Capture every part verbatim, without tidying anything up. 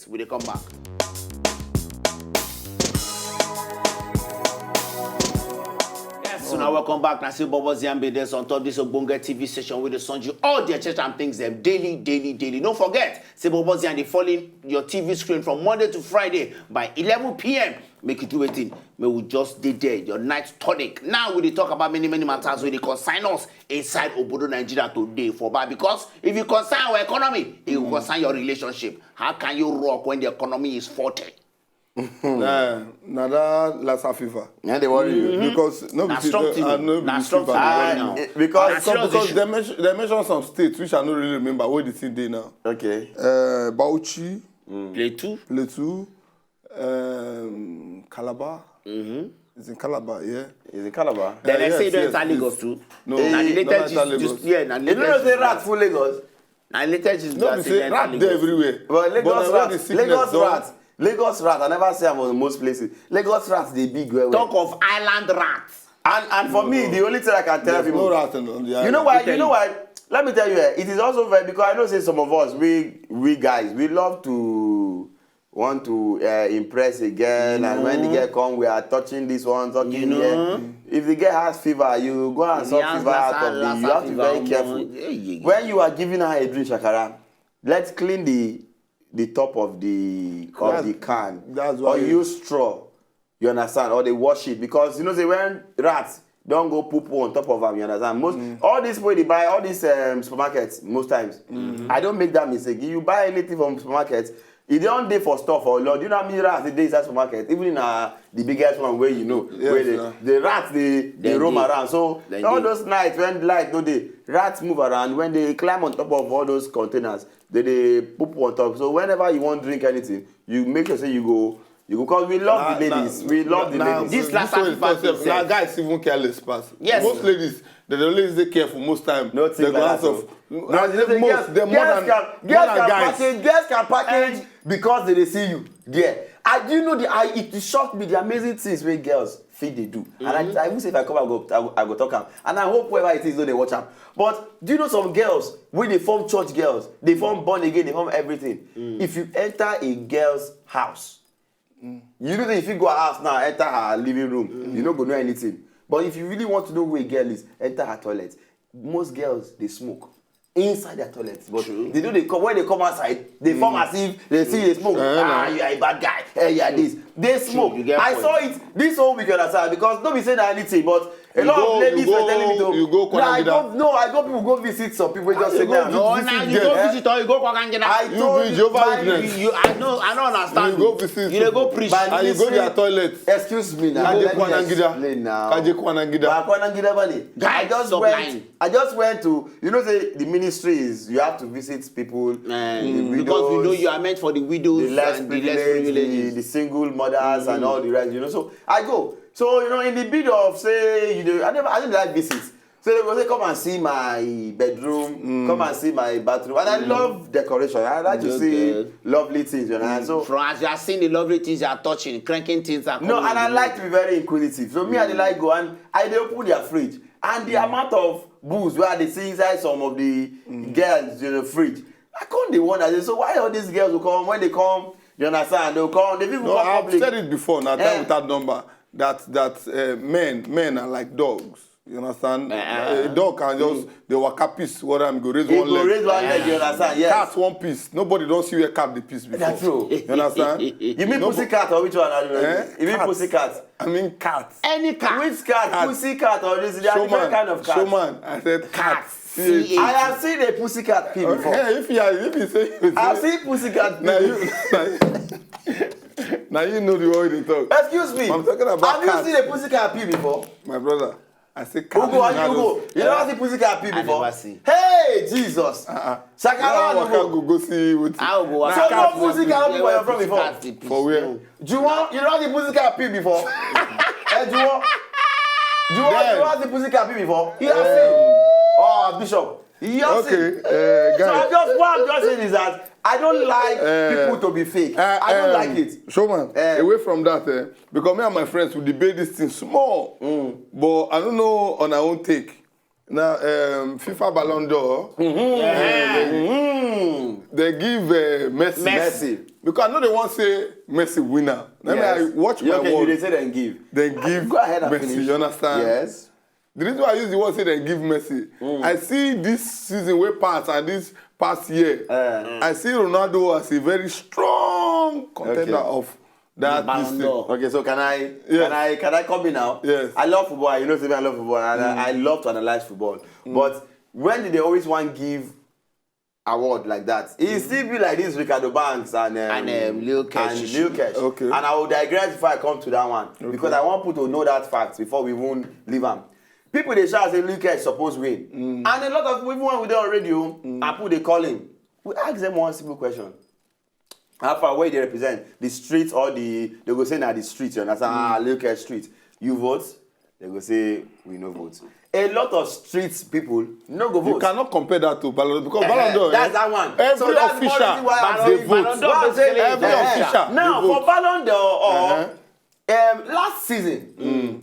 We dey come back. Yes, so now welcome back. Now see Bobo Ziambe there's on top this Ogbonge T V station with the Sunju. All the church and things them daily, daily, daily. Don't forget, say Bobo Ziambe following your T V screen from Monday to Friday by eleven p m. Make it do a thing. May we just dey there, your night tonic. Now we dey talk about many, many matters wey dey concern us inside Obodo Nigeria today for back. Because if you concern our economy, it will concern your relationship. How can you rock when the economy is forty? Uh, na that Lassa fever. Yeah, they worry you. Because no be Na say- strong thing. uh, no be Na the strong fever thing. dey worry Ah, now. Eh, because Na serious Because issue. they mention, they mention some states which I no really remember where the thing dey now. Okay. Uh, Bauchi, Plateau. Plateau, um, Calabar. It's in Calabar, yeah. Is it Calabar? Then Uh, I say yes, don't yes, enter please. Lagos too. No, Na the no, latest enter gist- Lagos. gist- Yeah, na the You know latest say gist- rat full Lagos. Na the latest gist No be be as say e rat enter dey Lagos. everywhere. But Lagos But na where rat. The sickness Lagos don- rat. Lagos rat. I never see am for most places. Lagos rat dey big well well. Talk of island rats. And and for me, the only thing I can tell There's no people. rat on the You know island. why? Let me You know tell why? Let me tell you, eh, it is also very because I know say some of us, we we guys, we love to want to uh, impress a girl, and when the girl come, we are touching this one, touching You know? here. If the girl has fever, you go and If suck he has fever out Lassa- of the. Lassa You have to be very fever, careful. omo, yeah, yeah, yeah. When you are giving her a drink, shakara, let's clean the the top of the of That's- the can, that's or why- use straw. You understand? Or they wash it because you know say when rats don't go poop on top of them. You understand? Most all these people they buy all these um, supermarkets most times. I don't make that mistake. If you buy anything from supermarket, e don dey for store for long. Do you know how many rats dey dey inside supermarket? Even in uh, the biggest one where you know, Yes, where they, sir. the rats they, they Dem roam dey. around. So Dem all dey. Those nights when light no dey, rats move around. When they climb on top of all those containers, they they poop on top. So whenever you want drink anything, you make sure say you go you go because we love the ladies. We love the ladies. This last one African itself, thing na sef. Guys even careless pass. Yes. Most ladies, they dey always dey careful most time. No thing They go like ask that, of oh. na Girls- most dem more girls than can, more girls than can guys. Package, girls can package because they dey see you there. I do know the I it shocked me the amazing things wey girls fit dey do. And I, I even say if I come I go I, go- I go talk am. And I hope whoever it is no dey watch am. But do you know some girls wey dey form church girls, dey form born again, dey form everything. If you enter a girl's house, you know say if you go her house now, enter her living room, you no go know anything. But if you really want to know who a girl is, enter her toilet. Most girls dey smoke inside their toilet, but they do dey come when they come outside, they form as if they see they smoke. Eh, Ah, you are a bad guy. Eh, you are this. They smoke. You get I point. Saw it this whole week, you understand? Because no be say na anything, but a You lot go- of ladies you were go- telling me to. you go No, I Kwangida. go, no, I go people go visit some people wey just You say go now. visit- No, this now is you go girl. visit or you go Kwangina. I You told be you, Jehovah my- Witness. You, you, I know, I don't understand. You go visit You dey go people. preach. My And you go their ministry- toilet. Excuse me now. Kaje Let me Kwanangida. Explain now. Kaje Kwanangida. Ba Kwanangida bani. Guy, I just stop went. Lying. I just went to. You know, say the ministry is you have to visit people. Eh, The because we know widows, you are meant for the widows the less and the less privileged, the, privileged. The single mothers and all the rest. You know, so I go. So you know, in the bid of say you know, I never, I didn't like visits. So they go say, come and see my bedroom, come and see my bathroom, and I love decoration. I like to Good, see good. Lovely things, you know. And so From as you are seeing the lovely things you are touching, cranking things are no, coming and I on. Like to be very inquisitive. So me, I dey like go and I dey open their fridge and the amount of booze wey I dey see inside some of the girls in the fridge. I come dey wonder. I say, so why all these girls will come when they come? You understand? They will come. They people No, come I've public. Said it before. Now Eh. Time without number. That that uh, men men are like dogs. You understand? Eh, eh. A dog can just they waka piss. What I'm go raise He one go leg. raise one leg. You understand? Yes. Cat one piss. Nobody don't see where cat dey piss before. That's true. You understand? You mean No, pussy cat or which one? I don't know. Eh? You mean Cat. Pussy cat? I mean cat. Any cat. Which cat? Cat. Pussy cat or this? There are different Showman. Kind of cat. Showman. I said cat. C H. I have seen a pussy cat pee before. Hey, if you are, if you say I've seen pussy cat pee. Now you, now you, now you know the way they talk. Excuse me. I'm talking about Have you cats. Seen a pussy cat pee before? My brother, I say cat. Ugo, are Now you Ugo? those- You never see pussy cat pee I before? Never see. Hey, Jesus. Uh-uh. Shakara, Now no waka go. Go go see what. I will go Nah, So ask. cat no pussy cat pee for your front before. For where? Juwon, you never see pussy cat pee before? Eh, Juwon. Juwon, you Then- never see pussy cat pee before? You have seen. Oh, Bishop. You have Okay, seen. uh, So I guys. Just what I'm just saying is that I don't like Uh, people to be fake. Uh, I don't um, Like it. Showman, Eh. Away from that, eh, because me and my friends we debate this thing small, but I don't know on our own take. Now, um, FIFA Ballon d'Or, Mm. they give uh, Messi. Messi. Because I know they want to say Messi winner. Let me I watch You my okay, you word. They say then give. Then give Go ahead and Messi. Finish. You understand? Yes. The reason why I use the word say then give Messi, I see this season way pass and this past year, Uh. I see Ronaldo as a very strong contender Okay. of that Ballon this thing. d'Or. Okay, so can I Yes. can I can I come in now? Yes. I love football. You know, say I love football, and I, I love to analyze football. But when did they always want give award like that? It still be like this Ricardo Banks and um, And, um, Leo Kesh. And Leo Kesh. Okay. And I will digress before I come to that one because I want people to know that fact before we even leave am. People they shout say Leo Kesh suppose win, and a lot of people when we dey on radio and people they call him. We ask them one simple question. How far where they represent the street or the they go say na the street, you understand? Ah, Leo Kesh street. You vote? They go say we no vote. A lot of street people no go vote. You cannot compare that to Ballon d'Or because Eh, Ballon d'Or. that's eh, that one. Every So that's one official reason why I they say vote. Ballon d'Or basically Every is, eh, official now they for vote. Ballon d'Or or um, last season,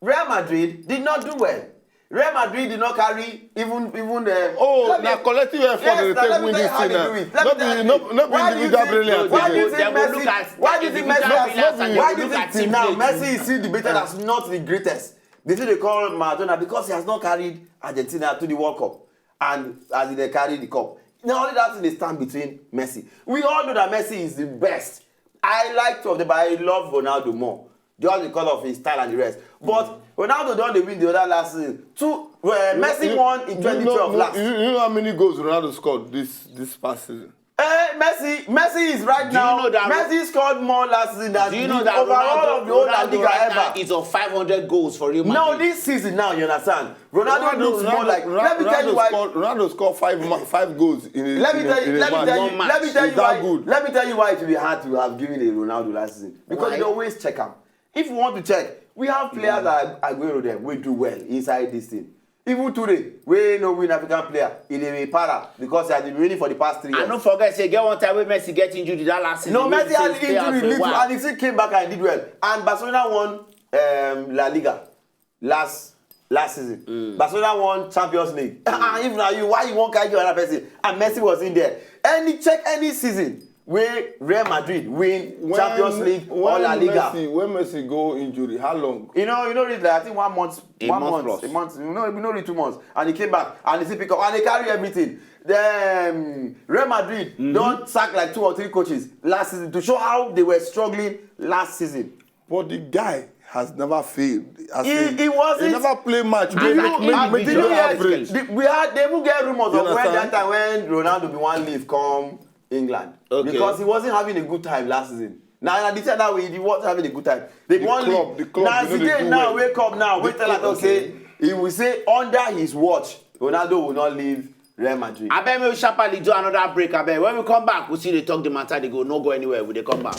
Real Madrid did not do well. Real Madrid did not carry even even. Um, Oh, let me- na collective effort Yes, they na take let me win tell you this how thing they now. do it. Let No me tell be you. no no be Why do you individual think- brilliance. Why do you again. think They will look Messi? at Why do you think individual Messi? players and they Why will do you look think at till team now play. Messi is still debated as not the greatest? They say they call Maradona because he has not carried Argentina to the World Cup, and as they carry the cup, now only that thing they stand between Messi. We all know that Messi is the best. I like two of them, but I love Ronaldo more. Just because of his style and the rest. But Ronaldo don dey win the other last season. Two, uh, Messi You- won in you twenty know- twelve you- last. You, you know how many goals Ronaldo scored this this past season? Eh, Messi, Messi is right Do you now. know that Messi scored more last season than Do the you know that overall Ronaldo, of the whole La Ronaldo Liga right ever. Now is on five hundred goals for Real Madrid? No, this season now, you understand? Ronaldo, looks more like. Let me tell you Ronaldo why. Scored, Ronaldo scored five ma- five goals in a Let me in tell a, you. in Let a me match. tell One you. match. Let me tell Is you that why. Good? Let me tell you why it will be hard to have given a Ronaldo last season because Why? you always check am. If you want to check, we have players like Aguero dem wey do well inside this thing. Even today, wey no win African player, e dey be para because he has been winning for the past three years. And don't forget, say get one time when Messi get injured that last season. No, He Messi still had stay out injury for a little while. And he still came back and did well. And Barcelona won um, La Liga last last season. Barcelona won Champions League. Ah, if na you, why you wan carry another person? And Messi was in there. Any check any season wey Real Madrid win When- Champions League or when La Liga. Messi, when Messi go injury, how long? You know, you know, reach like I think one month, A one month month, plus. a month. You know, you know, reach two months, and he came back and he still pick up and he carry everything. Then Real Madrid don sack like two or three coaches last season to show how they were struggling last season. But the guy has never failed. As He- in, he wasn't- He never play match. Do Make- you, make- do make you your hear average. the, we had they even get rumors You of when understand? That time when Ronaldo bin wan leave come England Okay. Because he wasn't having a good time last season. Now, now this year now he wasn't having a good time. They The won club- league. the club Now did not Zidane do now well. Wake up now. The Wait till I club, talk say he will say under his watch Ronaldo will not leave Real Madrid. I bet me we sharply do another break. I bet when we come back, we see they talk the matter. They go no go anywhere. We they come back.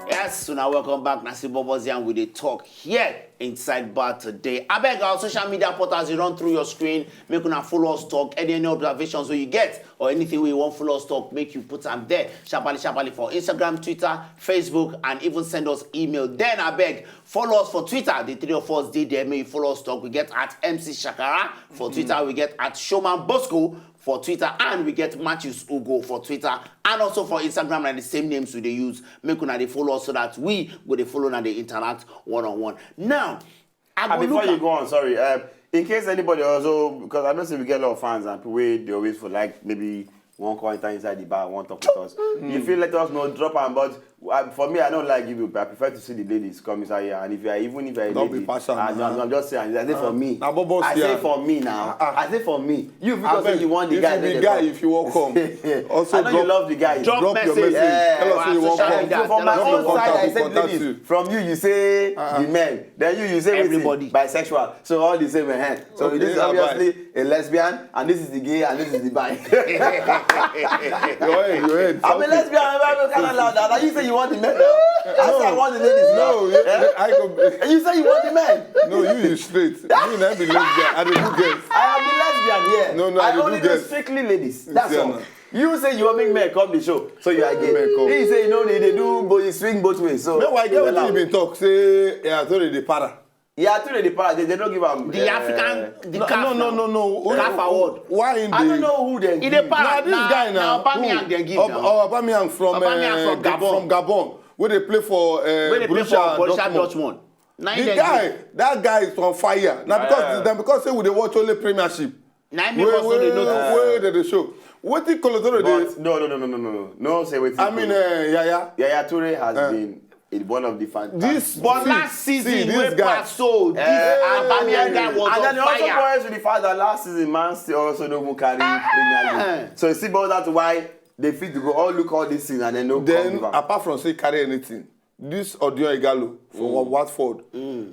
Yes, so now welcome back. Nasi Bobozi and we they talk here inside bar today. I beg our social media portals you run through your screen. Make una follow us talk. Any any observations wey you get or anything wey you wan follow us talk, make you put am there. Sharply, sharply for Instagram, Twitter, Facebook, and even send us email. Then I beg follow us for Twitter. The three of us dey there. Make you follow us talk. We get at M C Shakara for Twitter. We get at Showman Bosco for Twitter, and we get Matthews Ugo for Twitter, and also for Instagram. Na the same names we dey use. Make una dey follow us so that we go dey follow una dey interact one on one. Now, I go And before look you at go on, sorry. Um, in case anybody also, because I know say we get a lot of fans and people wey dey always for like maybe one call enter inside the bar, one talk with us. You feel let us know, drop am. But uh, for me, I don't like give you. I prefer to see the ladies come inside here. And if you are even if you are a Don't be lady, partial, I, nah. I'm just saying. I say for me. Na bobo I see say am. For me now. Ah, ah. I say for me. You because Abeg, say you want the if guy. you be let guy, them if you wan come, also And drop, you love the guy. drop Drop your message. message. Yeah. Tell us Our say you wan social come. media. So from my Tell us own your side, I contact. said Contact ladies. You. From you, you say Uh-uh. The men. Then you, you say wetin? Everybody. Bisexual. So all the same, eh? So Okay, this is na obviously a lesbian, and this is the gay, and this is the bi. Your head, your head. I'm a something. Lesbian. I'm not kind of loud. Now you say you want the men. Now. I say I want the ladies. No, Now. you, Eh? I go. You say you want the men. No, you, you straight. Me, I be lesbian. I dey do girls. I am the lesbian here. No, no, I I dey do only do girls. Strictly ladies. That's Yeah, all. man. You say you wan make men come the show, so you are gay. Men come. He say you know they dey do both, you swing both ways. So Meanwile, get you allow. Wetin you bin talk say Yaya Toure dey para. Yeah, Toure dey para. They, they no give am The uh, African, the No, CAF no, no, now. no, no. CAF award. Why in I don't the know who dem He give. dey para. Na this Na- guy na now. Aubameyang Who? dem give Ob- now. Oh, Aubameyang from Aubameyang uh, from Gabon. From Gabon, wey dey play for uh, Wey dey play for Borussia Dortmund. Dortmund. Na him The dem guy, give. That guy is on fire. Na because Yeah. na because say we dey watch only Premiership. Na him make us no dey notice. Wey wey dey dey show. Wetin Kolo Toure dey? But no, no, no, no, no, no, no. No say wetin. I mean, uh, Yaya. Yaya Toure has Uh. been a, one of the fan. This But see- last see season this wey guy. pass so, this Eh, Aubameyang guy was And then on also fire. Boys with the fact that last season Man City also no even carry Premier League. So you see, but that's why they fit to go all look all these things and then no come Then give am. Apart from say carry anything, this Odion Ighalo for Watford,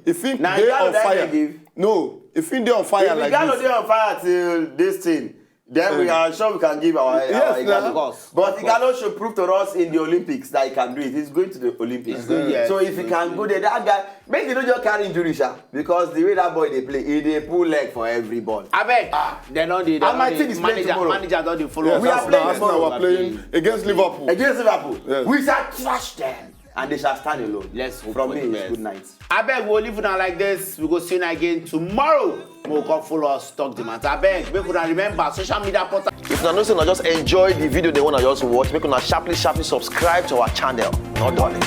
if he Na dey Ighalo on that fire, they give? No, if he dey on fire If like Ighalo this, dey on fire till this thing, then we are sure we can give our, our Yes, Ighalo. na. Of course. But Ighalo should prove to us in the Olympics that he can do it. He's going to the Olympics. He's going, yes, So if he's he going can to go the there, that guy, make he no just carry injury, sha. Because the way that boy dey play, he dey pull leg for every ball. Abeg, dem don dey. And my team is playing Manager, tomorrow. Manager don dey follow Yes, us. We are Arsenal, playing Arsenal tomorrow. Are playing against Liverpool. Against Liverpool, Yes. we shall trash them and they shall stand alone. Let's hope From for me, the it's best. Good night. Abeg, we go leave una like this. We go see una again tomorrow. We go come follow us talk the matter. Abeg, make una remember social media portal. If una know say una just enjoy the video they wanna just watch, make una sharply sharply subscribe to our channel. No darling.